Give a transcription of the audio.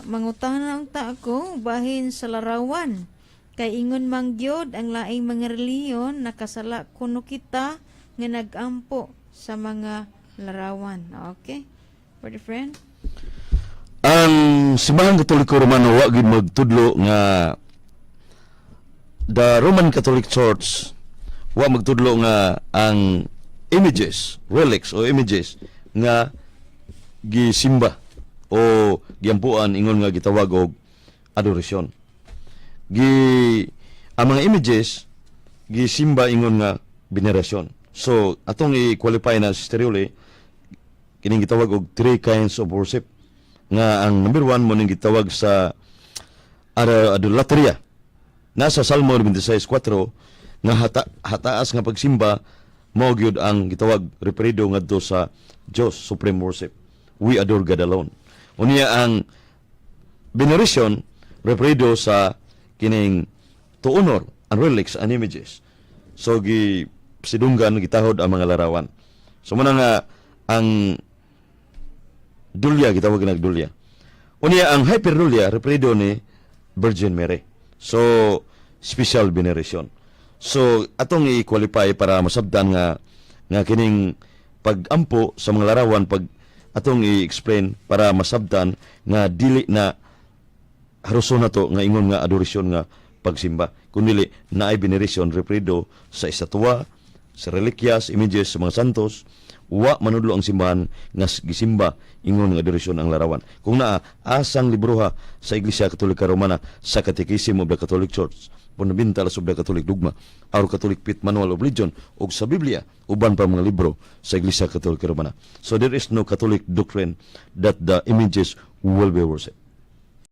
Mangutana unta ako bahin sa larawan. Kay ingon man gyud ang laing mga relihiyon, nakasala kuno kita nga nagampo sa mga larawan. Okay? Brother Fren? Ang Simbahan Katoliko Romano wa gid magtudlo nga, the Roman Catholic Church wa magtudlo nga ang images, relics o images nga gisimba o giampuan ingon nga gitawag og adorasyon. Gi ang mga images gisimba ingon nga venerasyon. So atong i-qualify na, Sister Yuli, kining gitawag og three kinds of worship nga ang number one mo ning gitawag sa idolatria. Nasa Salmo 26:4 nga hataas nga pagsimba mao gyud ang gitawag referido ngadto sa Dios, supreme worship. We adore God alone. Unya ang veneration referido sa kining to honor ang relics and images. So gi sidunggan, gitahod ang mga larawan. So muna nga ang dulia, gitawag nag dulia. Unya ang hyperdulia referido ni Virgin Mary. So special veneration. So atong i-qualify para masabdan nga nga kining pagampo sa mga larawan, pag atong i-explain para masabdan nga dili na haruson na to nga ingon nga adorasyon nga pagsimba, kundi naay veneration referido sa estatwa, sa relikyas, images sa mga santos. Wa manudlo ang simbahan nga gisimba ingon nga adorasyon ang larawan. Kung naa, asang libroha sa Iglesia Katolika Romana, sa Catechism of the Catholic Church, Fundamentals of the Catholic Dogma, Our Catholic Faith Manual of Religion, ug sa Biblia, uban pa mga libro sa Iglesia Katolika Romana? So there is no Catholic doctrine that the images will be worshipped.